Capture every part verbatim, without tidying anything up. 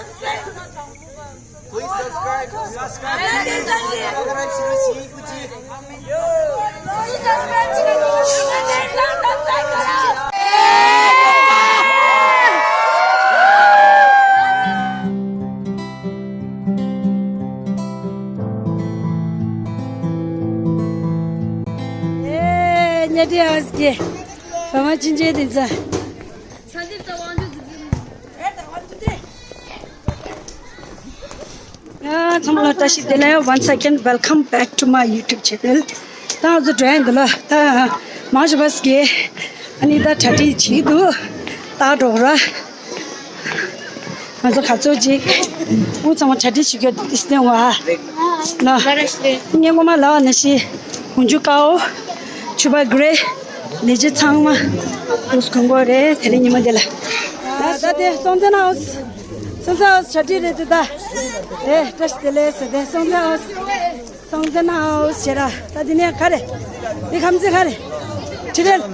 Please subscribe. Subscribe, please. Subscribe, please. ཨེ། ཉལ་ཏེ་ཨ་སྐྱེ། བ་མ་ཅི་འཇལ་དེ་ཚ། ཡ། ཚང་མ་ལ་བཀྲ་ཤིས་བདེ་ལེགས། Once again, welcome back to my YouTube channel. ད་ང་ཚོ་འགྲོ་ཡ་འདི་ལ་ད་མ་ཞུ་བ་སྐྱེ། ཨ་ནི་ད་གྲ་སྒྲིག་བྱེད་འདུག་ད་འགྲོ་ར། ང་ཚོ་ག་ཚོད་ཅིག་འུ་ཚང་མ་གྲ་སྒྲིག་བྱེད་རྒྱུ་དེ་སྟེང་བ་ལ། ངས་ངོ་མ་ལབ་པ་ནང་བཞིན་འོག་འཇུག་དཀར་པོ། ཕྱུ་པ་གྷི་རེ། ལས་བྱེད་ཚང་མ་འདུག་སེ་གོན་དགོས་རེད། དེ་རིང་ཉི་མ་འདི་ལ། ད་ད་དེ་སྲོང་བཙན་ཧའུ་སི། སྲོང་བཙན་ཧའུ་སི་གྲ་སྒྲིག་རེད་དེ་ད། དེ་བཀྲ་ཤིས་བདེ་ལེགས་ཟེར་དེ་སྲོང་བཙན་ཧའུ་སི། སྲོང་བཙན་ཧའུ་སི་བྱེད་ར། ད་འདི་ནས་ག་རེ། འདི་ཁམས་ཚན་ག་རེ། འཕྲིན་ལས།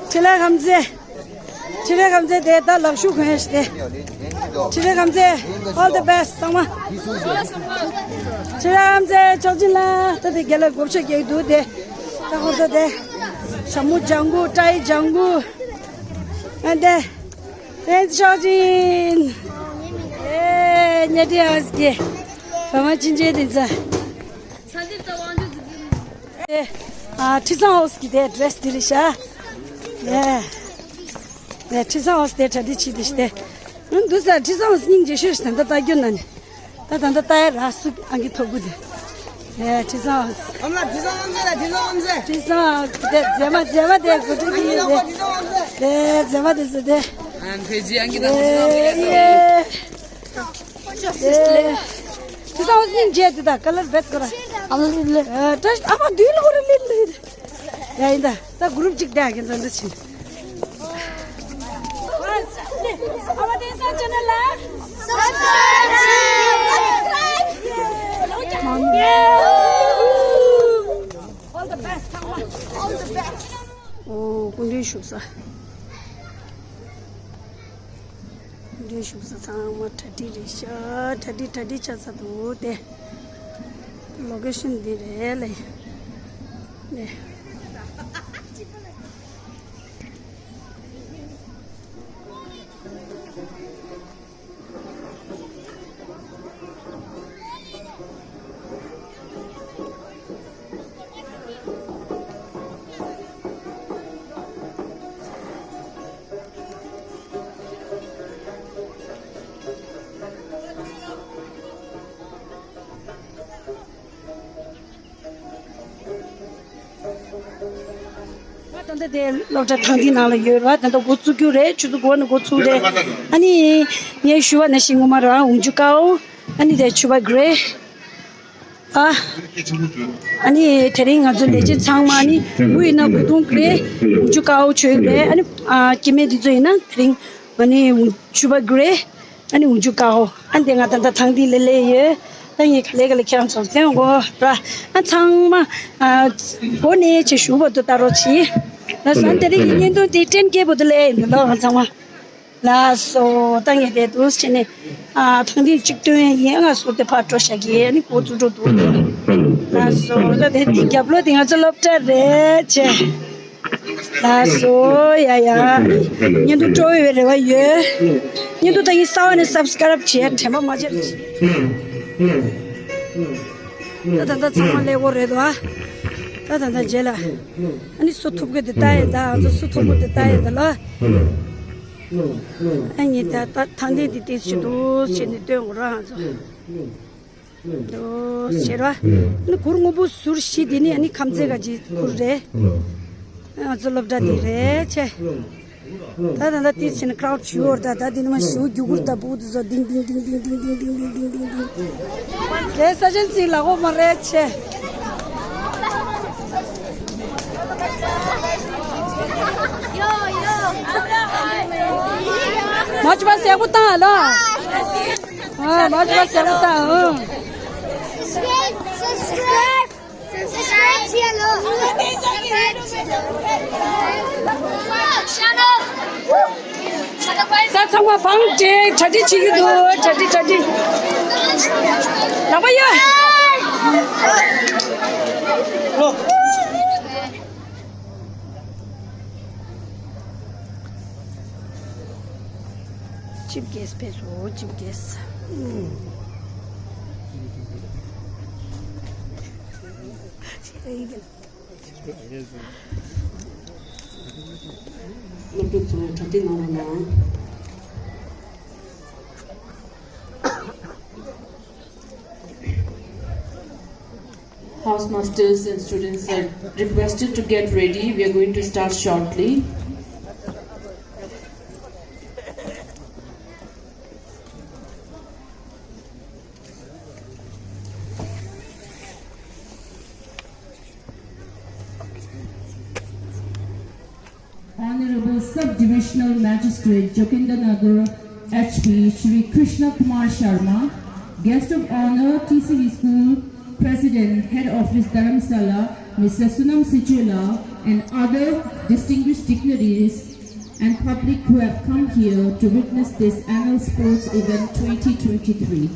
འཕྲིན་ལས་ཁམས་ཚན། འཕྲིན་ལས་ཁམས་ཚན་དེ་ད་ལག་ཤུབས་གོན་ཡ་ཞིག་དེ། འཕྲིན་ལས་ཁམས་ཚན། All the best ཚང་མ། འཕྲིན་ལས་ཁམས་ཚན་ཆོག་ཅིག་ལ་ད་དེ་རྒན་ལགས་བགོ་བཤའ་རྒྱག་གི་འདུག་དེ། ད་ཁོང་ཚོ་དེ། ཞྭ་མོ་ལྗང་གུ། སྐྲ་ཡི་ལྗང་གུ། ཨ་དེ། དེ་ཆོག་ཅིག་ཨེ། ཉལ་ཏེ་ཨ་སྐྱེ། བ་མ་ཅི་འཇལ་དེ་ཚ། ཨེ། ཨ། ཁྲི་སྲོང་ཧའུ་སི་གི་དེ་ཌི་རེ་སི་དེ་རེད་ཤག་ཨེ། ཨེ། ཁྲི་སྲོང་ཧའུ་སི་དེ་གྲ་སྒྲིག་བྱས་ཏེ་ཤི་དེ། ཨ། འདུག་ས་ཁྲི་སྲོང་ཧའུ་སི་སྙིང་རྗེ་ཤོས་ཤིག་ད་ལྟ་ལྟ་རྒྱུ་ན་ནི། ད་ད་ལྟ་ལྟ་ཡ་རག་སུ་ཨང་ཀི་ཐོག་གུ་དེ། ཨེ། ཁྲི་སྲོང་ཧའུ་སི། ཨ་མ་ལགས། ཁྲི་སྲོང་ཧའུ་སི་རེད། ཁྲི་སྲོང་ཧའུ་སི། ཁྲི་སྲོང་ཧའུ་སི་དེ་མཛེས་མ་མཛེས་མ་དེ་གོ་སྒྲིག་གི་ཡོད་དེ། དེ་མཛེས་མ་དེ་ཚོ་དེ། ཨ། ཕེ་ཇི་ཨང་ཀི་ད་ཁྲི་སྲོང་ཧའུ་སི་རེད། ཨེ། ཁྲི་སྲོང་ཧའུ་སི་སྙིང་རྗེ་དེ་ད་ཀ་ལར་བེད་ཀོ་ར། ཨ་ལ་ལ་ལ། ཨ། བཀྲ་ཤིས། ཨ་མ་འདུས་ལ་ཧོ་ར་ལི་ལི། ཡ་ཡིན་ད། ད་གུ་རུབ་ཅིག་བསྡད་ཁྱེད་ཚོ་འདི་ཕྱིན། ཨ་མ་དེང་སང་ཅེ་ནལ་ལ། Subscribe. All the best ཚང་མ། All the best. ཨོ། སྐུ་མདུན་བཞུགས་ས། འདིར་བཞུགས་ས་ཚང་མ་གྲ་སྒྲིག་རེད་ཤག་གྲ་སྒྲིག་གྲ་སྒྲིག་ཆགས་ཚར་འདུག་སྟེ། ལོ་ཀེ་ཤན་འདི་རེད་ལེ། ནས། ད་ལྟ་དེ་སློབ་གྲྭ་ཐང་འདི་ནང་ལ་ཡོད་ར། ད་ལྟ་འགོ་བཙུགས་རྒྱུ་རེད། ཆུ་ཚོད་དགུ་པ་ནས་འགོ་ཚུགས་རེད། ཨ་ནི་ངས་ཞུ་བ་ནང་བཞིན་ངོ་མ་ར་འོག་འཇུག་དཀར་པོ། ཨ་ནི་དེ་ཕྱུ་པ་གྷི་རེ། ཨ། ཨ་ནི་དེ་རིང་ང་ཚོ་ལས་བྱེད་ཚང་མ་ཨ་ནི་དབུ་ཡིན་ན་གོས་ཐུང་གྷི་རེ། འོག་འཇུག་དཀར་པོ་བྱོས་པས། ཨ་ནི་ཨ། སྐྱེ་དམན་འདི་ཚོ་ཡིན་ན་དེ་རིང་ཨ་ནི་ཕྱུ་པ་གྷི་རེ། ཨ་ནི་འོག་འཇུག་དཀར་པོ། ཨ་ནི་དེ་ང་ད་ལྟ་ཐང་འདི་ལ་སླེབས་ཡོད། ད་ངས་ག་ལེ་ག་ལེ་ཁྱེད་རང་ཚོར་སྟོན་དགོས་ར། ཨ། ཚང་མ་ཨ། འགོ་ནས་བྱས་ཞུ་བར་དུ་ལྟ་རོགས་གྱིས། ལགས་སོ། ཨ། དེ་རིང་གི་བརྙན་ཐུང་དེ་ཊེན་ཀེ་བར་དུ་སླེབས་ཡིན་ལགས་ཚང་མ། ལགས་སོ། ད་ངས་དེ་འདུག་སེ་བྱས་ནས་ཨ། ཐང་འདི་གཅིག་སྟོན་ཡིན། ང་སོ་དེ་ཕར་འགྲོ་བཞག་གི། ཨ་ནི་འགོ་བཙུགས་འགྲོ་འདུག་ལགས་སོ། ད་དེ་འདི་རྒྱབ་ལོགས་དེ་ང་ཚོ་སློབ་གྲྭ་རེད་བྱས། ལགས་སོ། ཡ་ཡ། བརྙན་ཐུང་སྤྲོ་བའི་རེ་བ་ཡོད། བརྙན་ཐུང་ད་ངས་གསར་པ་ནས་སབ་སི་ཀ་རབ་བྱས་དྲན་པ་མ་བརྗེད། ད་ད་ད་ཚང་མ་ལེགས་པོ་རེད་དོ། ཨ། ད་ད་ད་རྗེས་ལ། ཨ་ནི་སུ་ཐུབ་ཀྱི་དེ་ལྟ་ཡིན་ད། ང་ཚོ་སུ་ཐུབ་ཀྱི་དེ་ལྟ་ཡིན་ད་ལ། ཨ་ནི་ད་ད་ཐང་འདི་དེ་ཏིས་ཆུ་དུས་བྱས་ནས་སྟོན་དགོས་ར་ང་ཚོ། འདུག་སེ་བྱས་ར། ཨ་ནི་གུར་སྔོན་པོ་ཟུར་བཞི་དེ་ནི་ཨ་ནི་ཁམས་ཚན་ག་ཅི་གུར་རེད། ང་ཚོ་སློབ་གྲྭ་དེ་རེད་ཆེ། ད་ད་ད་ཏིས་ཆེ་ན་ཀ་རའུ་ཌི་ཞུ་བར་ད། ད་དེ་ནི་མ་ཞུ་རྒྱུ་གུར་ད་བུ་དུ་ཟོ་ཏིང་ཏིང་། དེ་ས་ཆེན་སྲིད་ལ་འོ་མ་རེད་ཆེ། མ་ཅི་པ་སེ་གུ་ཏང་ལ། ཨ། མ་ཅི་པ་སེ་གུ་ཏང་། ཨ། Subscribe. Subscribe here, lo. Channel. ད་ཚང་མ་བང་སྒྲིག་གྲ་སྒྲིག་བྱེད་ཀྱི་འདུག་གྲ་སྒྲིག་གྲ་སྒྲིག་ལག་པ་གཡོ། Chief guest ཕེབས་སོང་། Chief guest. སློབ་ཕྲུག་ཚོ་གྲ་སྒྲིག་གནང་རོགས་གནང་། House masters and students are requested to get ready. We are going to start shortly. Honorable Sub-Divisional Magistrate, Jokindarnagar H P, Shri Krishna Kumar Sharma, Guest of Honor, T C V School President, Head Office, Dharamsala, Mister Sonam Sichola, and other distinguished dignitaries and public who have come here to witness this annual sports event twenty twenty-three.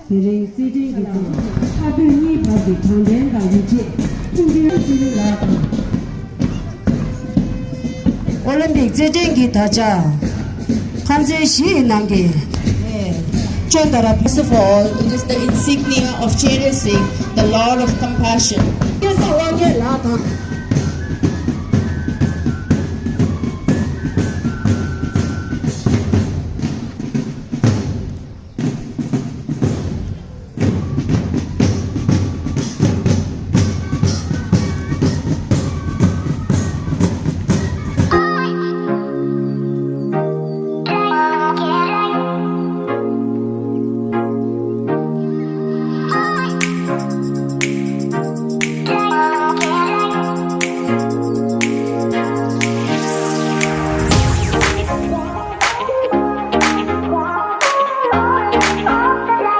དེ་རིང་རྩེད་འགྲན་གྱི་ཐོག་འཐབ་རྩོད་གཉིས་བར་གྱི་དྲང་བདེན་དང་ཡིད་ཆེས། ཐུགས་རྗེ་ཆེ་ལགས་དང་། ཨོ་ལིམ་པིག་རྩེད་འགྲན་གྱི་དར་ཆ་ཁང་ཚན་བཞི་ཡི་ནང་གི་ཅོན་ཏ་ར། First of all, it is the insignia of Chere Singh, the Lord of Compassion. སྐལ་བཟང་དབང་རྒྱལ་ལགས་དང་།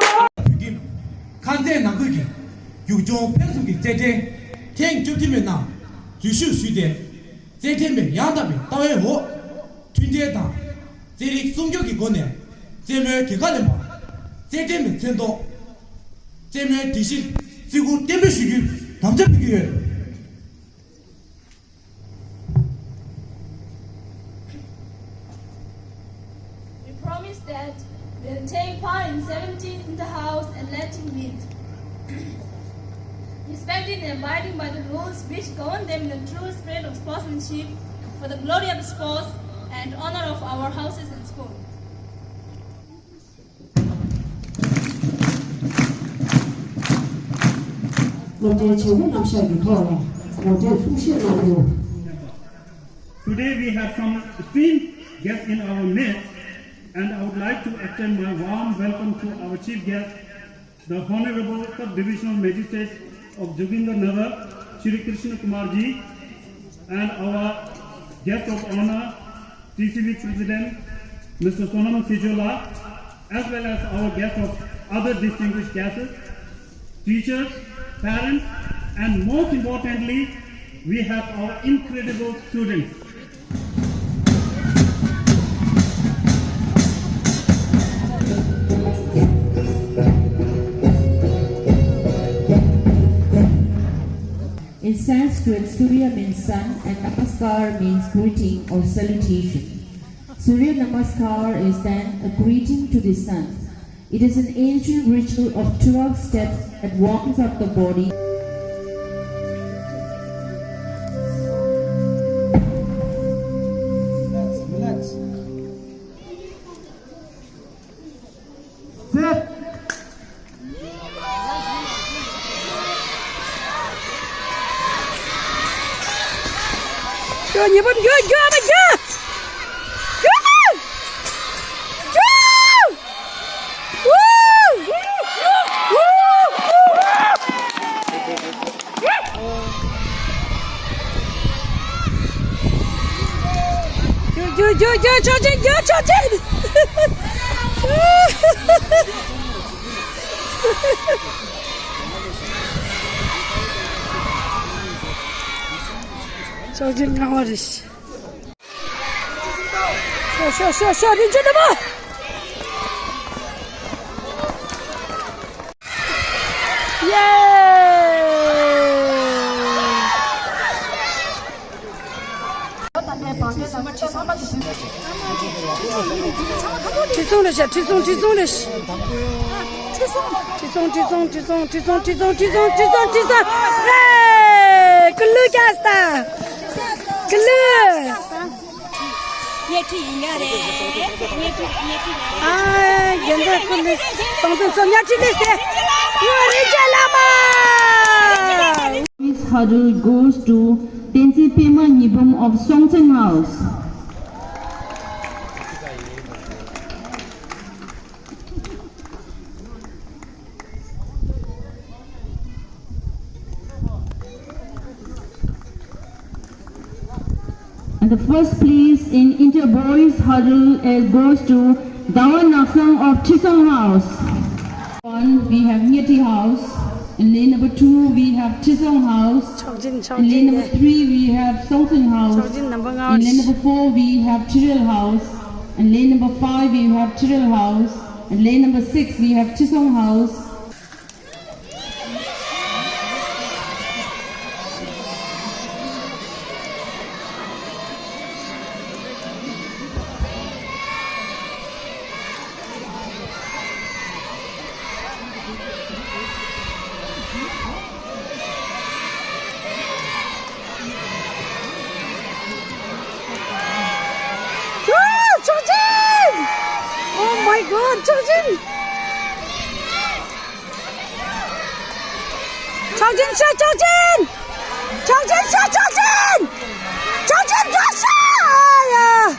བོད་ཀྱི་ཁང་ཚན་ནང་ཁུལ་གྱི་རྒྱུག་མཆོང་ཕུན་སུམ་གྱི་རྩེད་འགྲན་ཐེངས་བཅུ་བདུན་པའི་ནང་འཛུལ་ཞུགས་ཞུས་ཏེ། རྩེད་འགྲན་པའི་ཡང་དག་པའི་ལྟ་བའི་འོག་མཐུན་སྒྲིལ་དང་རྩེད་རིགས་སྲུང་སྐྱོབ་ཀྱི་སྒོ་ནས་རྩེད་མོའི་རྒྱལ་ཁ་ལེན་པ། རྩེད་འགྲན་པའི་མཚན་ཐོག་རྩེད་མོའི་སྒྲིག་གཞི་བརྩི་བཀུར་བརྟན་པོ་ཞུ་རྒྱུའི་དམ་བཅའ་ཕུལ་གྱི་ཡོད། We promise that we'll take part in seventeen inter-house athletic meet, respecting and abiding by the rules which govern them in a true spirit of sportsmanship for the glory of the sports and honor of our houses and school. སློབ་གྲྭའི་བྱེད་སྒོ་རྣམ་གཞག་གི་ཐོག་ལ་ངོ་སྤྲོད་གསུང་བཤད་གནང་རྒྱུ། Today we have some esteemed guests in our midst, and I would like to extend my warm welcome to our chief guest, the Honorable Sub-Divisional Magistrate of Joginder Nagar, Shri Krishna Kumar ji, and our guest of honor, T C V President, Mister Sonam Sichola, as well as our guest of other distinguished guests, teachers, parents, and most importantly, we have our incredible students. In Sanskrit, Surya means sun and Namaskar means greeting or salutation. Surya Namaskar is then a greeting to the sun. It is an ancient ritual of twelve steps that warms up the body. རྒྱུགས་རྒྱུགས་རྒྱུགས། ཆོག་ཆེན་རྒྱུགས། ཆོག་ཆེན། ཆོག་ཆེན་སྔ་བ་རེད། ཤོག་ཤོག་ཤོག་རིན་ཆེན་ལྟ་བུ། ཡེ། ཁྲི་སྲོང་རེད་ཤག་ཁྲི་སྲོང་ཁྲི་སྲོང་རེད་ཤག་ཁྲི་སྲོང་ཁྲི་སྲོང་ཁྲི་སྲོང་ཁྲི་སྲོང་། ཧེ། ཀུ་ལུ་ཀྱང་སྟ། ཀུ་ལུ། ཉལ་ཁྲི་ཡིན་ཡ་རེད། ཉལ་ཁྲི་ཉལ་ཁྲི། ཨ། རྒན་གོག་ཀུན་ལས་སོང་ཙང་ཚོ་ཉལ་ཁྲི་ལས་སྟེ། ངོ་རིན་ཆེན་བླ་མ། This hurdle goes to Tenzin Pema Nyibum of Songtsen House. And the first place in inter boys hurdle is goes to Dawa Naksang of Chisong House. One, we have Nyeti House. In lane number two, we have Chisong House. In lane number three, we have Songsen House. In lane number four, we have Chiril House. In lane number five, we have Chiril House. In lane number six, we have Chisong House. ཕྱོགས་ཅན། Oh my God, ཕྱོགས་ཅན། ཕྱོགས་ཅན་ཤོག་ཕྱོགས་ཅན། ཕྱོགས་ཅན་ཤོག་ཕྱོགས་ཅན། ཕྱོགས་ཅན་འགྲོ་ཤོག་ཨ་ཡ།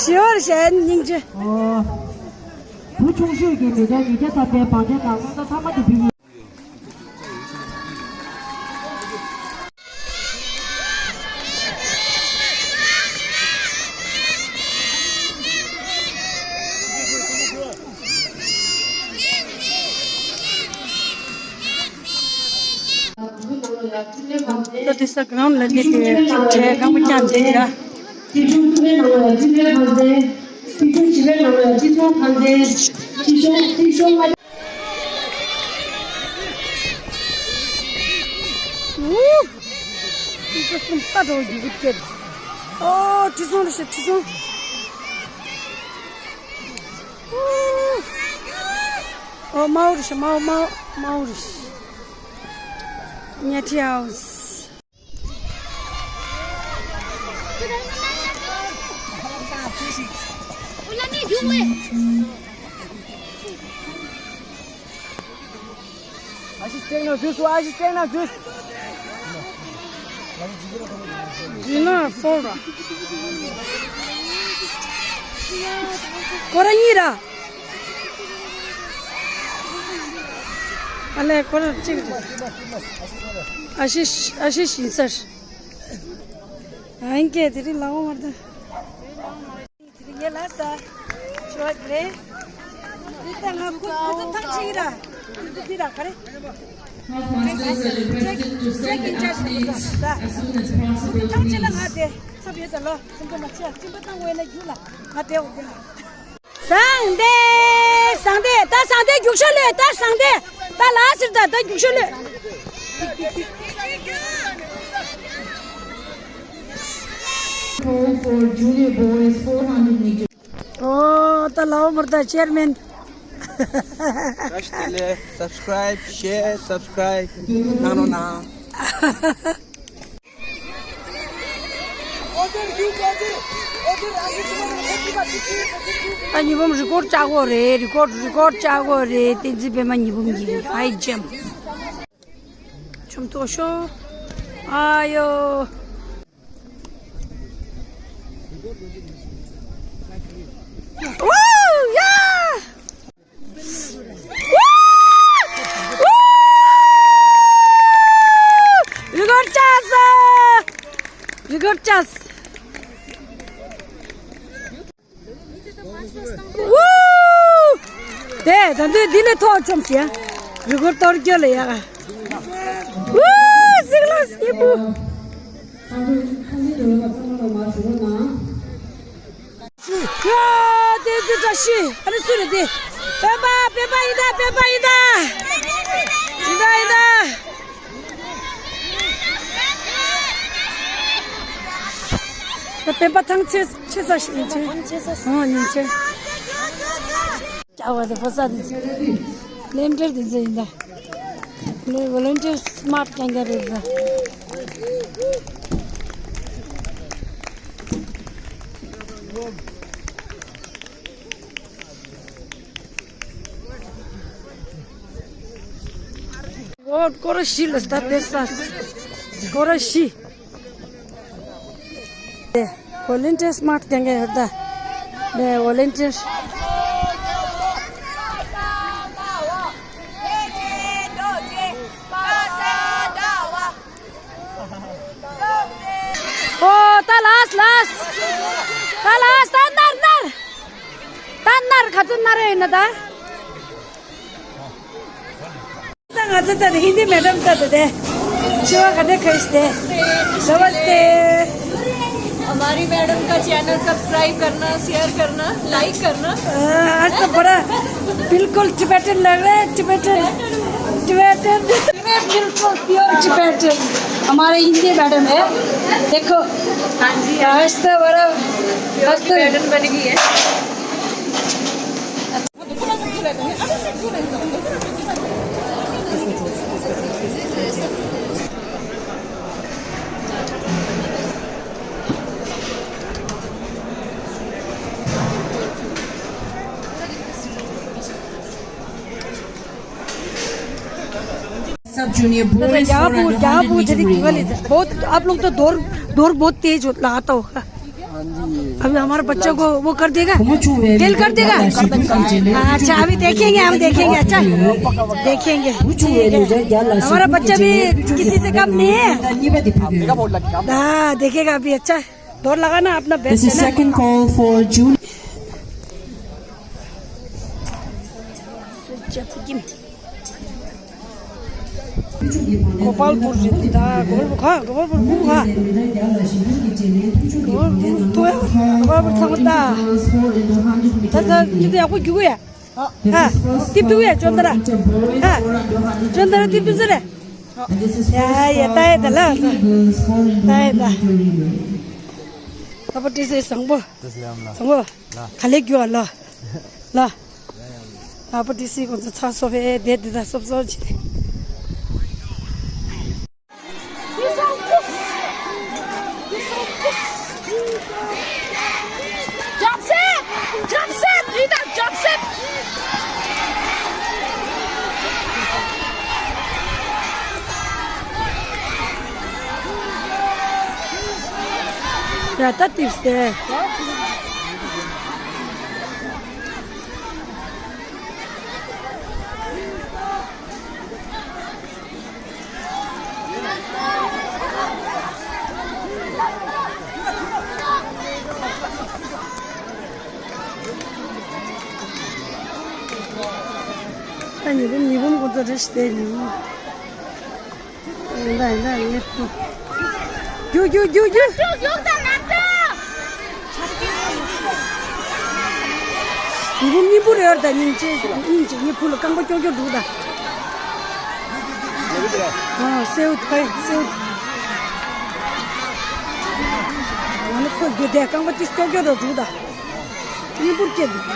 ཞི་བར་གཞན་སྙིང་རྗེ། ཨོ། བུ་ཆུང་ཤོས་ཀྱིས་མི་ཚེ་ཉིས་བརྒྱ་ཐམ་པའི་བང་ཆེན་ནང་སློབ་གྲྭ་མཐའ་མ་དེ་ཕུལ། ད་དེ་ས་གི་རང་ལ་དེ་དེ་ཅིག་བྱས་གང་མི་ཀྱང་འདི་ཡ། དེ་ཆུང་ཐུང་ནང་ལ་ཅི་ལས་གང་ཟེ། དེ་ཆུང་ཆི་ལས་ནང་ལ་ཅི་ཐོང་གང་ཟེ། དེ་ཆུང་དེ་ཆུང་མ། ཨུ། དེ་ཚོ་སུམ་རྟ་འདྲ་བོ་རྒྱུག་གི་སྐད། ཨོ་ཁྲི་སྲོང་རེད་ཤག་ཁྲི་སྲོང་། ཨུ། ཨོ་དམར་པོ་རེད་ཤག་དམར་པོ་དམར་པོ་དམར་པོ་རེད་ཤག་ཉལ་ཁྲི་ཧའོ་སི། ཨ་ཤི་སྟེང་ན་འཛུལ་སོང་། ཨ་ཤི་སྟེང་ན་འཛུལ་སོང་། འཛུལ་ན་ཕོག་ར། ཁོ་ར་གཉིས་ར། ཨ་ལས་ཁོ་ར་གཅིག་རེད། ཨ་ཤི་ཨ་ཤི་ཤིན་སར། ཨ་ཡིན་ཀྱེ་དེ་རིང་ལའོ་མར་ད། དེ་རིང་ཡེ་ལ་ས། ཆོག་རེད། དེ་ལྟ་ང་ཁོ་ཁོ་ཚོ་ཐང་ཆེ་གི་ར། དེ་དེ་ར་ག་རེ། House masters are requested to set the athletes as soon as possible, please. ཐང་ཆེ་ལ་ང་དེ་ཚབ་ཡོད་ད་ལོ། སེམས་ཁ་མ་ཆེ་ཨ་སྐྱིན་པ་བཏང་བས་ན་རྒྱུ་ལ་ང་དེ་འོ་དེ་ལ། བཟང་བསྡད། བཟང་བསྡད། ད་བཟང་བསྡད། རྒྱུག་ཤོག་ལོས། ད་བཟང་བསྡད། ད་ལ་ཟེར། ད་ད་རྒྱུག་ཤོག་ལོས། Call for junior boys four hundred meters. ཨོ་ད་ལའོ་མར་ད་ཅེར་མེན། བཀྲ་ཤིས་བདེ་ལེགས། Subscribe, share, subscribe གནང་རོགས་གནང་། ཨ་ཉི་བུམ་རི་ཀོར་ལྕགས་གོ་རེད། རི་ཀོར་རི་ཀོར་ལྕགས་གོ་རེད། བསྟན་འཛིན་པད་མ་ཉི་བུམ་གྱི་ཧའི་ཇམ། ཆུམ་ཐོག་ཤོ། ཨ་ཡོ། ཝུ་ཡ། ཝུ། ཝུ། རི་ཀོར་ལྕགས་སོ། རི་ཀོར་ལྕགས། ཝུ། དེ་ད་དུས་འདི་ནས་ཐོག་བཅོམ་ཟེར། རི་ཀོར་གཏོར་རྒྱུ་ལ་ཡ། ཝུ། སིག་ལ་སྐྱིད་པོ། ཁང་ཁང་ཁང་ཁང་ཁང་ཁང་ཁང་ཁང་ཁང་ཁང་། ཡ། དེ་ཚོ་བཀྲ་ཤིས། ཨ་ནི་སུ་རེད་དེ། སྤེན་པ། སྤེན་པ་ཡིན་ད། སྤེན་པ་ཡིན་ད། ཡིན་ད་ཡིན་ད། ད་སྤེན་པ་ཐང་ཆད་ཆད་ས་ཞིག་ཡིན་ཆེ། ཨོ་ཡིན་ཆེ། ཀྱ་བ་དེ་ཕོ་ས་དེ་ཚོ་ལེམ་ཏེར་དེ་ཚོ་ཡིན་ད། ལེ་ཝོ་ལན་ཏིར་སི་མཱར་ཊི་ཀན་ཀན་རེད་ད། ཨོ་སྐོར་བཞི་ལ་ད་དེ་ས་སྐོར་བཞི། ཝོ་ལན་ཏིར་སི་མཱར་ཊི་ཀན་ཀན་ཡོད་ད། ཝོ་ལན་ཏིར། ཨོ་ད་ལགས་ལགས། ད་ལགས་ད་ནར་ནར། ད་ནར་ག་ཚོད་ནར་ཡིན་ན་ད། ད་ང་ཚོ་ད་ཧིན་དི་མེ་ཌམ་ད་ད་དེ། ཆེ་བ་ག་དེ་ཁ་ཤི་དེ། नमस्ते। हमारी मैडम का channel subscribe करना, शेयर करना, लाइक करना। आज तो बड़ा बिल्कुल टिबेटन लग रहा है, टिबेटन, टिबेटन। बिल्कुल प्योर टिबेटन। हमारे हिंदी मैडम है, देखो। हाँ जी, आज तो बड़ा प्योर टिबेटन बन गई है। सब जूनियर बॉयज यहाँ फॉर वो, अंडर यहाँ वो हंड्रेड मीटर जल्दी रिले। बहुत, आप लोग तो दौड़, दौड़ बहुत तेज हो, लगाता होगा। अभी हमारे बच्चों को वो कर देगा, फेल कर देगा। अच्छा, अभी देखेंगे, हम देखेंगे। अच्छा, देखेंगे। ठीक है, हमारा बच्चा भी किसी से कम नहीं है। हाँ, देखेगा अभी। अच्छा, दौड़ लगाना, अपना बेस्ट है ना। Second call for June. Gopalpur जिंदा, गोपालपुर कहाँ? गोपालपुर कहाँ? गोपालपुर तो है, गोपालपुर संगता। था, था, कितने आपको क्यों है? हाँ, हाँ, टिप टू है, चंद्रा। हाँ, चंद्रा टिप टू से रे। या, या, ताए दला, ताए दा। अब टीसी संगो, संगो, खाली क्यों ला, ला। अब टीसी को तो था सब है, दे दे दा सब सब। Jump set! Jump set! Leader, jump set! ཡ་ད་ཏིབ་སྟེ། ད་ཉི་འབུམ་ཉི་འབུམ་ཁོ་ཚོ་རེ་ཞིག་བསྡད་ཉི་འབུམ། ཡིན་ད་ཡིན་ད་ངས་ཐུག་རྒྱུག་རྒྱུག་རྒྱུག་རྒྱུག་ཉི་འབུམ་གཉིས་པོ་རེད་ད། སྙིང་རྗེ་སྙིང་རྗེ་ངའི་བུ་ལ་རྐང་པ་ཀྱོག་ཀྱོག་འདུག་ད། ཨ་སེའུ་ཐའི་སེའུ། ང་ནི་ཁོ་རྒྱུ་དེ་རྐང་པ་ཏིས་ཀྱོག་ཀྱོག་རེད་འདུག་ད། སྙིང་པོར་སྐྱེས་འདུག་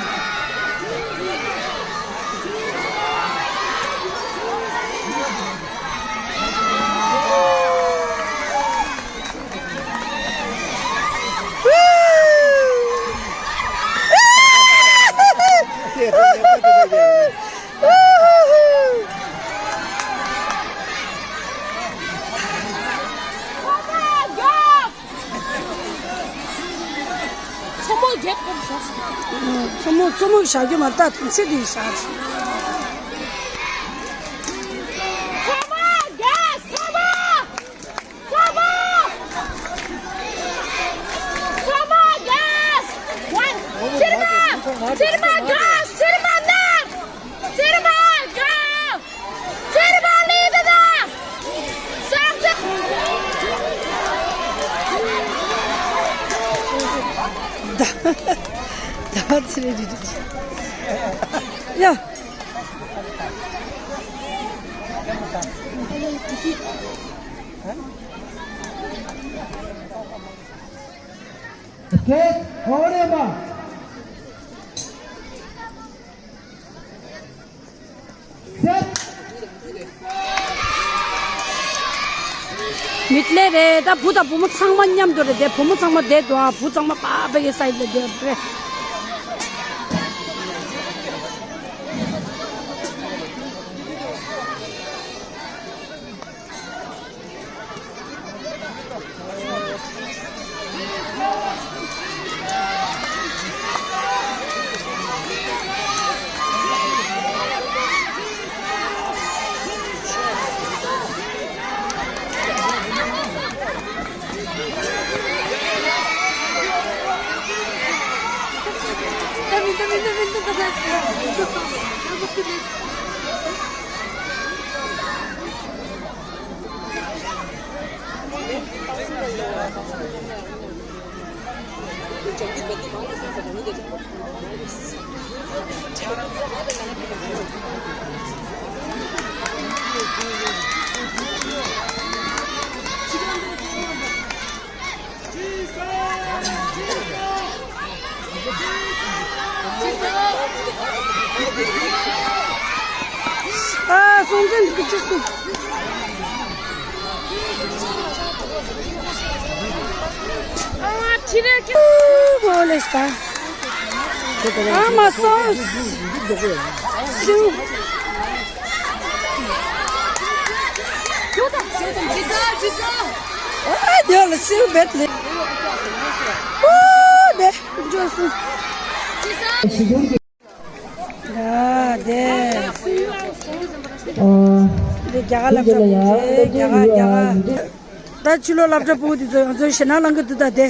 མཚོ་མོ་རྒྱབ་ཀྱི་བཞག་མཚོ་མོ་མཚོ་མོ་བཞག་རྒྱུ་མ་རེད་ད། དུང་སེ་དེ་བཞག་མཚོ་མོ་རྒྱབ། མཚོ་མོ། མཚོ་མོ། མཚོ་མོ་རྒྱབ། ཚེར་མ། ཚེར་མ་རྒྱབ། ཚེར་མ་ནར། ཚེར་མ་རྒྱབ། ཚེར་མ་ལི་ད་ད། སར་ཚེ། ད། ཡ། མིད་ལེ་རེད། ད་བུ་དང་བུ་མོ་ཚང་མ་མཉམ་དུ་རེད་དེ། བུ་མོ་ཚང་མ་བསྡད་འདུག་ཨ། བུ་ཚང་མ་པ་ཕ་གི་སའིཌ་ལ་བསྡད་རེད། ཨ། སྲོང་བཙན་གྱི་སྐུ་ཅི་སུ། ཨ། ཁྲི་རལ་གྱི། ཨོ་ལེ་སྟ། ཨ་མ་སོ། སུ། ཨ་རྒྱ་ལ་སུ་བེད་ལེ། ཨོ་ལེ། འཇོག་སུ། ཡ་དེ། འདི་རྒྱ་གར་སློབ་གྲྭ་ཕྲུ་གུ་དེ། རྒྱ་གར་རྒྱ་གར། ད་ཕྱི་ལོགས་སློབ་གྲྭ་ཕྲུ་གུ་དེ་ཚོ་ང་ཚོ་ཞེད་སྣང་ལངས་གི་འདུག་ད་དེ།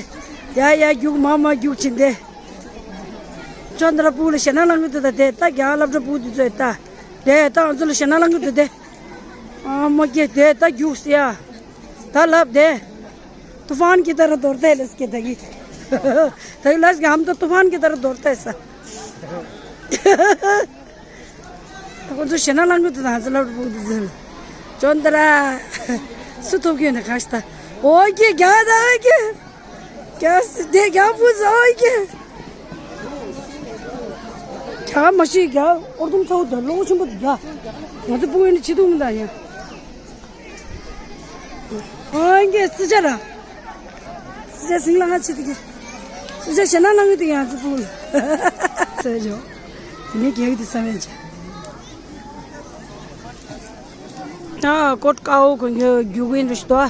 ཡ་ཡ་རྒྱུག་མ་མ་རྒྱུག་ཕྱིན་དེ། ཅོ་འདི་ལ་ཕྲུ་གུ་ལ་ཞེད་སྣང་ལངས་གི་འདུག་ད་དེ། ད་རྒྱ་གར་སློབ་གྲྭ་ཕྲུ་གུ་དེ་ཚོ་ད། དེ་ད་ང་ཚོ་ལ་ཞེད་སྣང་ལངས་གི་འདུག་དེ། ཨ་མ་སྐྱེ་དེ་ད་རྒྱུག་སི་ཡ། ད་ལབ་དེ། तूफान की तरह दौड़ते हैं लस के दगी। तगी लस के हम तो तूफान की तरह दौड़ते हैं सर। ཁོ་ཚོ་ཞེད་སྣང་ལངས་གི་འདུག་ད་ང་ཚོ་སློབ་ཕྲུག་དེ་ཚོ་ལ། ཅོ་འདི་ར། སུ་ཐོབ་གི་ཡོད་ན་ག་ཤི་ད། ཨོ་ཀེ་རྒྱ་ད་ཨོ་ཀེ། རྒྱ་སི་དེ་རྒྱ་བུ་ཟ་ཨོ་ཀེ། རྒྱ་མ་ཤི་རྒྱ་ཨོར་དུམ་ཚ་བོ་དེ་ལོ་ཆེན་པོ་དེ་རྒྱ། ང་ཚོ་ཕྲུ་གུ་ཡིན་ན་ཆེ་དུས་མི་འདྲ་ཡིན། ཨོ་ཀེ་སི་ཆ་ར། སི་ཆ་སིང་ལ་ང་ཆེ་དུས་ཀེ། སི་ཆ་ཞེད་སྣང་ལངས་གི་འདུག་ང་ཚོ་ཕྲུ་གུ་ལ། ཟེར་ཡོད། དེ་ནས་རྒྱ་གི་དེ་བསམ་ཡས་ཆེ། ད་ཀོཊ་ཀའོ་གོན་གྱི་རྒྱུག་གིན་རེད་ཤི་ཏོ།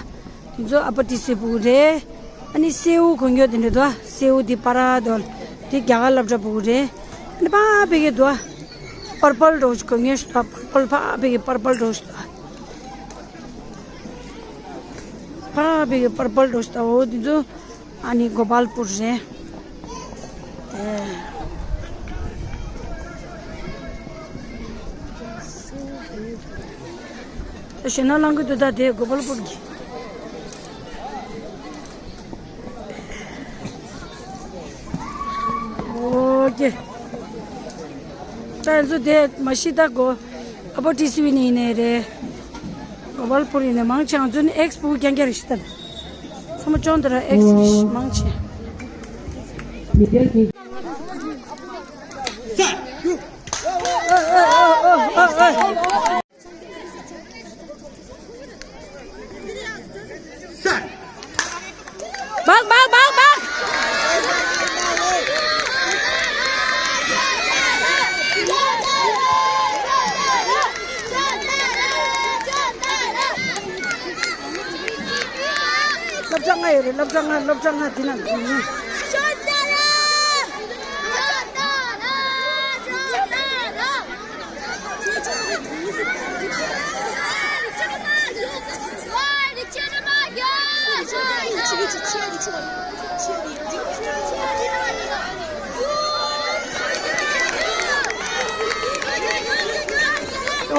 དེ་ཚོ་ཨ་ཕ་ཏི་སི་ཕྲུ་གུ་རེད། ཨ་ནི་སེའུ་གོན་གྱི་དེ་འདྲ་དོ། སེའུ་དེ་པ་ར་དོ། དེ་རྒྱ་གར་སློབ་གྲྭ་ཕྲུ་གུ་རེད། ཨ་ནི་པ་ཕ་གི་དོ། པར་པལ་རོ་ཞིག་གོན་གྱི་ཤི་ཏོ། པར་པལ་པ་ཕ་གི་པར་པལ་རོ་ཞིག་ཏོ། པ་ཕ་གི་པར་པལ་རོ་ཞིག་ཏོ། འོ་དེ་ཚོ། ཨ་ནི་གོ་པལ་པུར་རེད། ད་ཞེད་སྣང་ལངས་གི་འདུག་ད་དེ་གོ་པལ་པུར་གྱི། ཨོ་ཀེ། ད་ང་ཚོ་དེ་མ་གཞི་ད་གོ། ཨ་ཕ་ཏི་སི་བི་ནི་ཡིན་ནའི་རེད། གོ་པལ་པུར་ཡིན་ནའི་མང་ཆེ་ང་ཚོ་ནི་ཨེགས་པུ་རྐྱང་རྐྱང་རེད་ཤི་ད། ཚང་མ་ཅོ་འདི་ར་ཨེགས་རེད་ཤི་མང་ཆེ། འབག་འབག་འབག་འབག་སློབ་གྲྭ་ལྔ་ཡོད་རེད། སློབ་གྲྭ་ལྔ། སློབ་གྲྭ་ལྔ་དེ་ན་འདུག་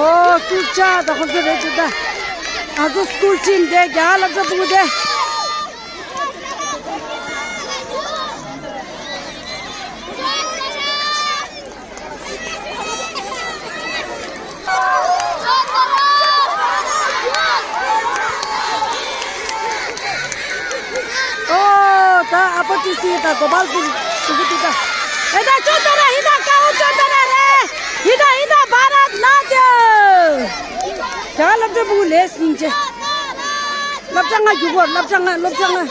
ཨོ་སུ་ཅག་ད་ཁོ་ཚོ་རེད་ཅེ་ད། ང་ཚོ་སི་ཀུལ་ཊིམ་དེ་རྒྱ་སློབ་གྲྭ་ཕྲུ་གུ་དེ། ཨོ་ཊི་སི་དང་གོ་པལ་པུར་ཞུ་གི་འདུག་ད། ཨེ་ད་ཅོ་ད་ར་ཧི་ད་ཀའོ་ཅོ་ད་ར་རེ། ཧི་ད་ཧི་ད་བྷ་རཏ་ནཱ་ཏྱམ། རྒྱ་གར་སློབ་གྲྭ་ཕྲུ་གུ་ལས་སྙིང་རྗེ། སློབ་གྲྭ་ལྔ་རྒྱུག་གོ། སློབ་གྲྭ་ལྔ། སློབ་གྲྭ་ལྔ།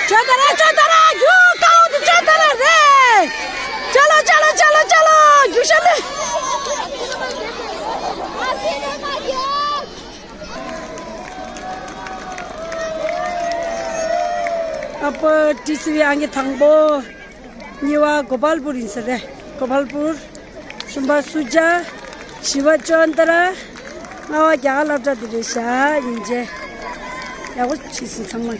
ཅོ་ད་ར་ཅོ་ད་ར་རྒྱུག་ཀའོ་དེ་ཅོ་ད་ར་རེ། ཅ་ལོ་ཅ་ལོ་ཅ་ལོ་ཅ་ལོ་རྒྱུག་ཤ་ལེ། ཨ་ཕ་ཊི་སི་བི་ཨང་ཀི་དང་པོ། གཉིས་པ་གོ་པལ་པུར་ཡིན་ས་རེད། གོ་པལ་པུར། གསུམ་པ་སུ་ཇཱ། བཞི་པ་ཅོན་ཏ་ར། ལྔ་པ་རྒྱ་གར་སློབ་གྲྭ་འདི་རེད་ཤག་ཡིན་རྗེས། ཡག་པོ་བྱས་སོང་ཚང་མ།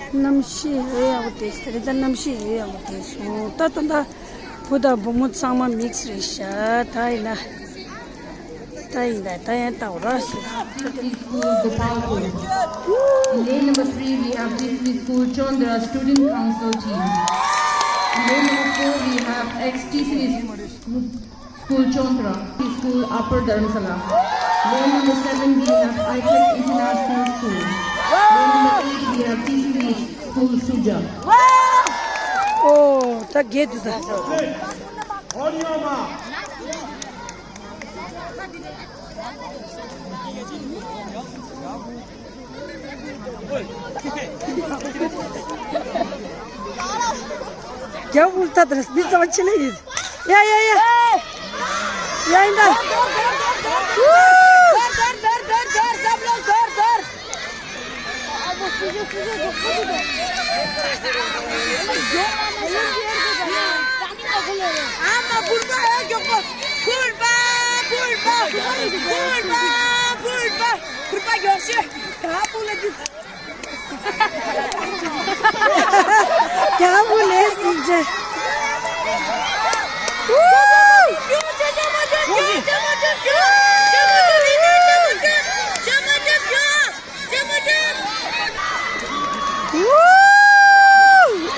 གནམ་གཤིས་ཨེ་ཡག་པོ་བསྡད་སོང་རེད། ད་གནམ་གཤིས་ཨེ་ཡག་པོ་བསྡད་སོང་། ད་ད་ད་བུ་དང་བུ་མོ་ཚང་མ་མིག་སི་རེད་ཤག་ད་ཡིན་ན། ད་ཡིན་ད། ད་ཡང་ལྟ་བ་ར་སུ། School Gopalpur. In lane number three, we have T C V School Chondra Student Council team. In lane number four, we have ex-T C V School Chondra School Upper Dharamsala. Lane number seven, we have IFLEX International School. Lane number eight, we have T C V School Suja. ཨོ། ད་རྒྱས་འདུག་ད། རྒྱ་བོ་ད་ལྟ་མི་ཚང་ཆེ་ལེ་ཡིན། ཡ་ཡ་ཡ། ཡ་ཡིན་ད། ཨ་མ་ཕུར་པ་ཨེ་མགྱོགས་པོ། ཕུར་པ་ཕུར་པ་ཕུར་པ་ཕུར་པ་ཕུར་པ་མགྱོགས་ཤོས། ད་ཕུ་ལ་འདུག་རྒྱ་བོ་ལས་སྲིད་རྗེ།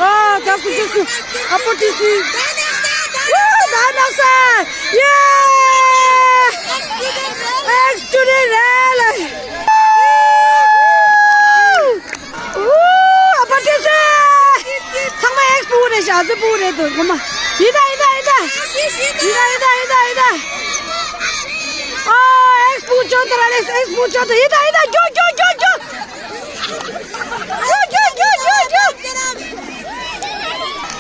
ཨ་དགའ་སུ་ཅི་སུ། ཨ་ཕོ་ཏི་སུ། ཨུ་ད་ན་ས། ཡེ། ཨེག་སི་ཊུ་ཌེན་ཊི་རེད་ལ། ཨུ་ཨ་ཕོ་ཏི་སུ། ཚང་མ་ཨེག་སི་པུ་རེད་ཤག་ཨ་ཙི་པུ་རེད་འདུག་ངོ་མ། ཡི་ད་ཡི་ད་ཡི་ད། ཡི་ད་ཡི་ད་ཡི་ད་ཡི་ད། ཨ་ཨེག་སི་པུ་ཅོ་ད་ར་ལེ། ཨེག་སི་པུ་ཅོ་ད། ཡི་ད་ཡི་ད། རྒྱུག་རྒྱུག་རྒྱུག་རྒྱུག་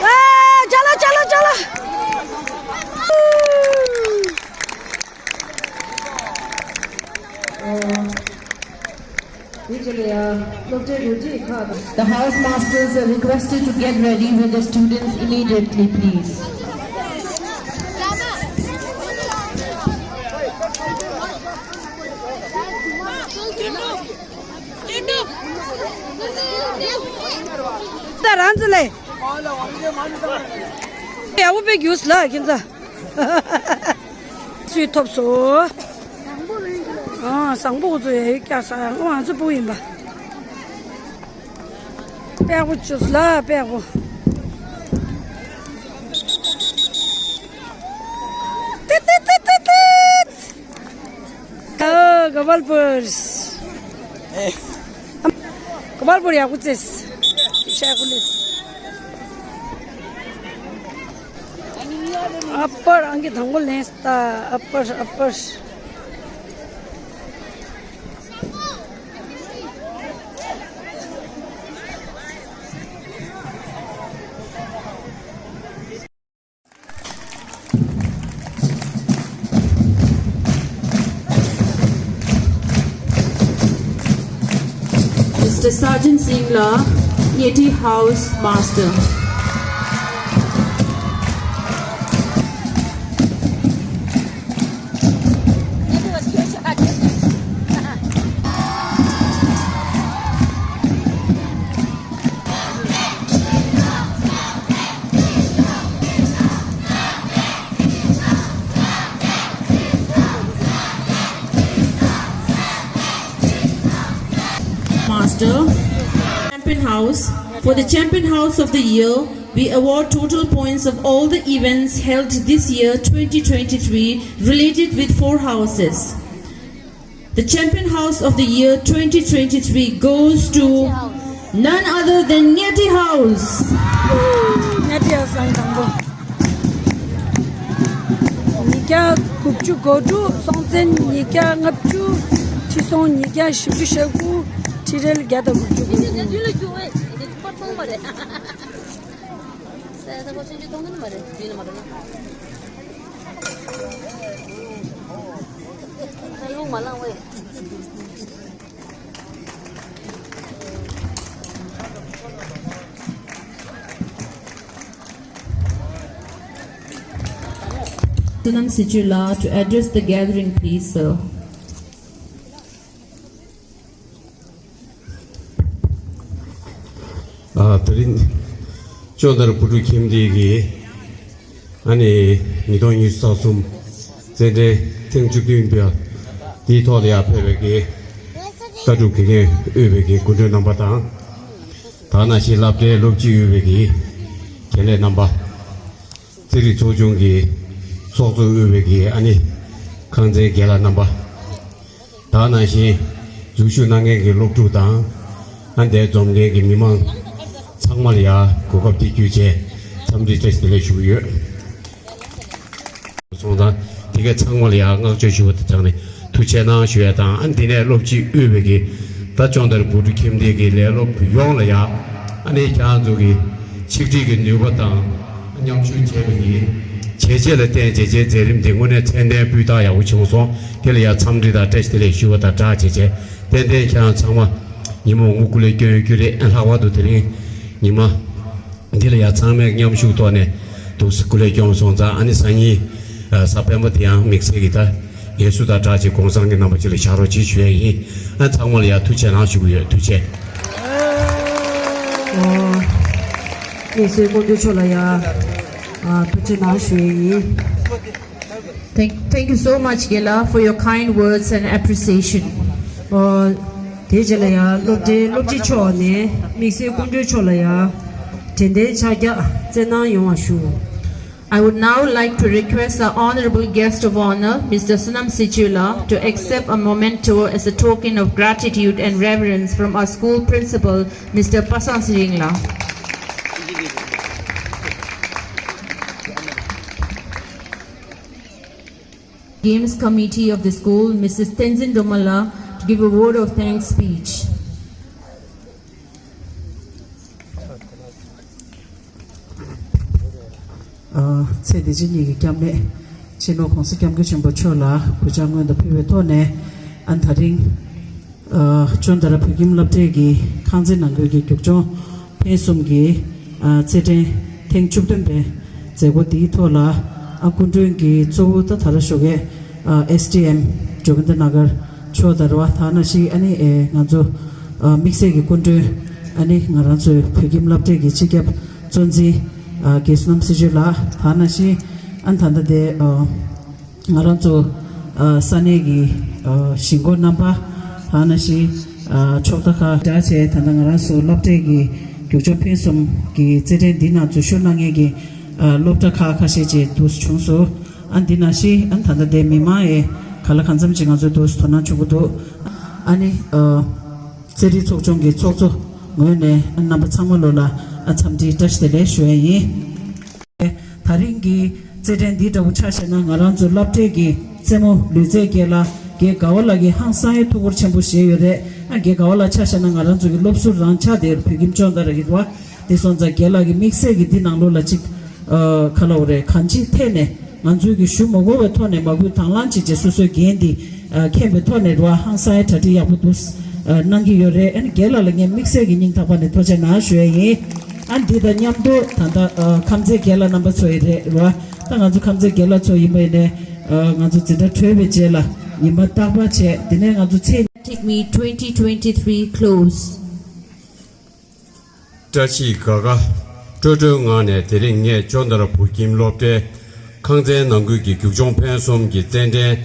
ཨ་ཅ་ལ་ཅ་ལ་ཅ་ལ། The house masters are requested to get ready with the students immediately, please. ད་རང་ཚོ་ལས། ཡག་པོ་དཔེ་རྒྱུགས་ལ་ཁྱེད་ཚོ། སུས་ཐོབ་སོ། ཨ་བཟང་པོ་ཁོ་ཚོ་ཡ་ཡོད་ཀྱག་ས་ང་ཚོ་སྤུ་ཡིན་པ། དཔེ་ཡག་པོ་བྱུང་སོང་ལ་དཔེ་ཡག་པོ། ཏི་ཏི་ཏི་ཏི་ཏི། ཨ་གོ་པལ་པུར། གོ་པལ་པུར་ཡག་པོ་རྩེས། ཤ་ཡག་པོ་ལས། ཨ་ཕར་ཨང་ཀི་དང་པོ་ལེན་སྟ། ཨ་ཕར་ཨ་ཕར། Mister Sergeant Singla, Yeti House Master. Master, Champion House. For the Champion House of the Year, we award total points of all the events held this year, twenty twenty-three, related with four houses. The Champion House of the Year twenty twenty-three goes to none other than Ngeti House. Ngeti House ཨང་དང་པོ། ཉིས་བརྒྱ་དགུ་བཅུ་གོ་དྲུག་སྲོང་བཙན་ཉིས་བརྒྱ་ལྔ་བཅུ། ཁྲི་སྲོང་ཉིས་བརྒྱ་བཞི་བཅུ་ཞེ་དགུ། ཁྲི་རལ་བརྒྱ་དང་དགུ་བཅུ་གོ་དྲུག། Sonam Sichula to address the gathering, please, sir. ཨ། དེ་རིང་ཅོན་དར་བོད་ཕྲུག་ཁྱིམ་སྡེ་གིས་ཨ་ནི་ཉིས་སྟོང་ཉི་ཤུ་རྩ་གསུམ་རྩེད་འགྲན་ཐེངས་བཅུ་བདུན་པ་དེའི་ཐོག་ལ་ཡར་ཕེབས་པའི་གི་ལྟ་གྲུབ་དགེ་རྒན་དབུས་པའི་གི་སྐུ་མགྲོན་རྣམ་པ་དང་། ད་ནང་བཞིན་སློབ་གྲྭའི་སློབ་སྤྱི་དབུས་པའི་གི་རྒན་ལགས་རྣམ་པ། རྩེད་རིགས་ཚོགས་ཆུང་གི་ཚོགས་གཙོ་དབུས་པའི་གི་ཨ་ནི་ཁང་ཚན་རྒན་ལགས་རྣམ་པ། ད་ནང་བཞིན་འཛུལ་ཞུགས་གནང་མཁན་གྱི་སློབ་ཕྲུག་དང་། ཨ་འདིར་འཛོམས་མཁན་གྱི་མི་མང་ཚང་མ་ལ་ཡང་གོ་སྐབས་འདི་བརྒྱུད་བྱས་འཚམས་འདྲི་བཀྲ་ཤིས་བདེ་ལེགས་ཞུ་གི་ཡོད། སོང་ཙང་དེ་ག་ཚང་མ་ལ་ཡང་བསྔགས་བརྗོད་ཞུ་བ་དང་སྦྲགས་ནས་ཐུགས་རྗེ་གནང་ཞུ་ཡ་དང་། ཨ་འདི་ནས་སློབ་སྤྱི་དབུས་པའི་གི་ད་ཅོན་དར་བོད་ཕྲུག་ཁྱིམ་སྡེ་གི་ལས་སློབ་ཡོངས་ལ་ཡང་ཨ་ནི་ཁྱེད་རང་ཚོ་གི་ཆིག་སྒྲིལ་གྱི་ནུས་པ་དང་། མཉམ་ཞུགས་བྱས་པའི་གི་བྱས་རྗེས་ལ་བརྟེན་བྱས་རྗེས་མཛད་རིམ་དེ་དངོས་གནས་ཚད་ལྡན་སྤུས་དག་ཡག་པོ་བྱུང་སོང་། དེ་ལ་ཡང་འཚམས་འདྲི་དང་བཀྲ་ཤིས་བདེ་ལེགས་ཞུ་བ་དང་སྦྲགས་བྱས་རྗེས་ཏན་ཏན་ཁྱེད་རང་ཚང་མ་ཉིན་མོ་ངུ་སྐུ་ལས་སྐྱོན་ཡོད་རྒྱུ་རེད། ལྷག་པར་དུ་དེ་རིང་ཉི་མ་འདི་ལ་ཡང་ཚང་མས་མཉམ་ཞུགས་ཐོག་ནས་འདུག་སེ་སྐུ་ལས་སྐྱོན་སོང་ཙང་། ཨ་ནི་སང་ཉིན་གཟའ་སྤེན་པ་དེ་ཡང་དམིགས་བསལ་གྱི་ད་དགེ་བསུ་དང་སྦྲགས་ཀྱི་གུང་སེང་གི་རྣམ་པ་ཅིག་ལ་བཞག་རོགས་གྱིས་ཞུ་ཡས་ཡིན། ཨ་ཚང་མ་ལ་ཡང་ཐུགས་རྗེ་གནང་ཞུ་གི་ཡོད། ཐུགས་རྗེ་ཆེ། དམིགས་བསལ་སྐུ་མགྲོན་མཆོག་ལ་ཡང་ཐུགས་རྗེ་གནང་ཞུ་ཡས་ཡིན། Thank, thank you so much, Gela, for your kind words and appreciation. དེ་རྗེས་ལ་ཡང་སློབ་གྲྭའི་སློབ་སྤྱི་མཆོག་ནས་དམིགས་བསལ་སྐུ་མགྲོན་མཆོག་ལ་ཡང་དྲན་རྟེན་ཕྱག་རྒྱ་སྩལ་གནང་ཡོང་བ་ཞུ། I would now like to request our honorable guest of honor, Mister Sonam Sichula, to accept a memento as a token of gratitude and reverence from our school principal, Mister Pasang Siringla. Games Committee of the school, Missus Tenzin Domala, to give a word of thanks speech. ཚེ་འདི་ཕྱི་གཉིས་ཀྱི་སྐྱབས་གནས་སྤྱི་ནོར་༸གོང་ས་༸སྐྱབས་མགོན་ཆེན་པོ་མཆོག་ལ་གུས་ཕྱག་སྔོན་དུ་ཕུལ་བའི་ཐོག་ནས། ཨ་ད་རིང་ཨ་ཅོན་དར་བོད་ཁྱིམ་སློབ་གྲྭའི་གི་ཁང་ཚན་ནང་ཁུལ་གྱི་རྒྱུག་མཆོང་འཕེན་གསུམ་གྱི་ཨ་རྩེད་འགྲན་ཐེངས་བཅུ་བདུན་པའི་མཛད་སྒོ་འདིའི་ཐོག་ལ། ཨ་སྐུ་མགྲོན་གྱི་གཙོ་བོ་ད་ད་ལྟ་ཞུ་མཁན་ཨ་ཨེསི་ཌི་ཨེམ་ཇོ་གིན་དར་ན་གར་མཆོག་དང་རེད་བ། ད་ནང་བཞིན་ཨ་ནི་ཨེ་ང་ཚོ་ཨ་དམིགས་བསལ་གྱི་སྐུ་མགྲོན་ཨ་ནི་ང་རང་ཚོའི་བོད་ཁྱིམ་སློབ་གྲྭའི་གི་སྤྱི་ཁྱབ་གཙོ་འཛིན་ཨ་དགེ་བསོད་ནམས་སྲི་ཆུ་ལགས། ད་ནང་བཞིན་ཨ་ད་ལྟ་དེ་ཨ། ང་རང་ཚོ་ཨ་ས་གནས་ཀྱི་ཨ་གཞིས་འགོ་རྣམ་པ། ད་ནང་བཞིན་ཨ་ཕྱོགས་མཐའ་ཁག་འདྲ་བྱས། ད་ལྟ་ང་རང་ཚོ་སློབ་གྲྭའི་གི་རྒྱུག་མཆོང་འཕེན་གསུམ་གྱི་རྩེད་འགྲན་འདི་ནང་འཛུལ་ཞུགས་གནང་མཁན་གྱི་ཨ་སློབ་གྲྭ་ཁག་ཁ་ཤས་ཅིག་འདུག་སེ་བྱུང་སོང་། ཨ་འདི་ནང་བཞིན་ཨ་ད་ལྟ་དེ་མི་མང་ཡང་གང་ལ་གང་འཚམ་ཅིག་ང་ཚོས་འདུག་སེ་དོ་སྣང་བྱུང་གི་འདུག་ཨ་ནི་ཨ་རྩེད་རིགས་ཚོགས་ཆུང་གི་ཚོགས་གཙོ་ངོས་ནས་ཨ་རྣམ་པ་ཚང་མ་ལོ་ལ་ཨ་འཚམས་འདྲི་བཀྲ་ཤིས་བདེ་ལེགས་ཞུ་ཡ་ཡིན། ད་རིང་གི་རྩེད་འགྲན་འདི་འདྲ་བོ་ཆ་བཞག་ན། ང་རང་ཚོ་སློབ་གྲྭའི་གི་རྩེད་མོ་ལུས་རྩལ་རྒན་ལགས་རྒན་དགའ་བ་ལགས་ཀྱིས་ཧང་སང་ཡང་ཐུགས་ཁུར་ཆེན་པོ་བཞེས་ཡོད་རེད། ཨ་རྒན་དགའ་བ་ལགས་ཆ་བཞག་ན་ང་རང་ཚོ་གི་སློབ་ཟུར་རང་ཆགས་བསྡད་ཡོད་རེད། བོད་ཁྱིམ་ཅོན་དར་རེད་བ། དེ་སོང་ཙང་རྒན་ལགས་ཀྱིས་དམིགས་བསལ་གྱི་འདི་ནང་ལོགས་ལ་ཅིག་ཨ་ག་ལབ་དགོས་རེད། གང་ཅིའི་ཐད་ནས་ང་ཚོའི་གི་ཞུ་མ་དགོས་པའི་ཐོག་ནས་མ་བསྐུལ་དང་བླངས་བྱས་བྱས་སོ་སོའི་འགན་འདི་ཨ་མཁྱེན་པའི་ཐོག་ནས་རེད་བ། ཧང་སང་ཡང་གྲ་སྒྲིག་ཡག་པོ་འདུག་ཨ་གནང་གི་ཡོད་རེད། ཨ་ནི་རྒན་ལགས་ལ་ངས་དམིགས་བསལ་གྱི་སྙིང་ཐག་པ་ནས་ཐུགས་རྗེ་གནང་ཞུ་ཡ་ཡིན། ཨ་འདི་དང་མཉམ་དུ་ད་ལྟ་ཨ་ཁམས་ཚན་རྒན་ལགས་རྣམ་པ་ཚོ་ཡི་རེད་རེད་བ། ད་ང་ཚོ་ཁམས་ཚན་རྒན་ལགས་ཚོ་ཡིན་པ་ཡིན་ནའི་ཨ་ང་ཚོ་འཛིན་གྲྭ་གྲོལ་བའི་རྗེས་ལ་ཉི་མ་རྟག་པར་བྱས། དེ་ནས་ང་ཚོ་ཚེས། Take me twenty twenty-three close. བཀྲ་ཤིས་དགའ་དགའ་སྤྲོ་སྤྲོའི་ངང་ནས་དེ་རིང་ངས་ཅོན་དར་བོད་ཁྱིམ་སློབ་གྲྭའི་ཁང་ཚན་ནང་ཁུལ་གྱི་རྒྱུག་མཆོང་འཕེན་གསུམ་གྱི་རྩེད་འགྲན་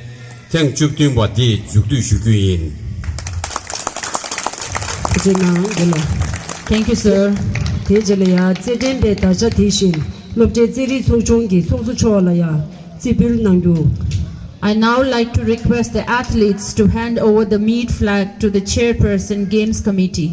ཐེངས་བཅུ་བདུན་པ་འདི་མཇུག་བསྡུ་ཞུ་རྒྱུ་ཡིན། ཅེ་ནང་དགེ་ལ། Thank you, sir. དེ་རྗེས་ལ་ཡ་རྩེད་འགྲན་པའི་དར་ཆ་དེ་བཞིན་སློབ་གྲྭའི་རྩེད་རིགས་ཚོགས་ཆུང་གི་ཚོགས་གཙོ་མཆོག་ལ་ཡ་རྩེ་ཕུལ་གནང་རྒྱུ། I now like to request the athletes to hand over the meet flag to the chairperson, Games Committee.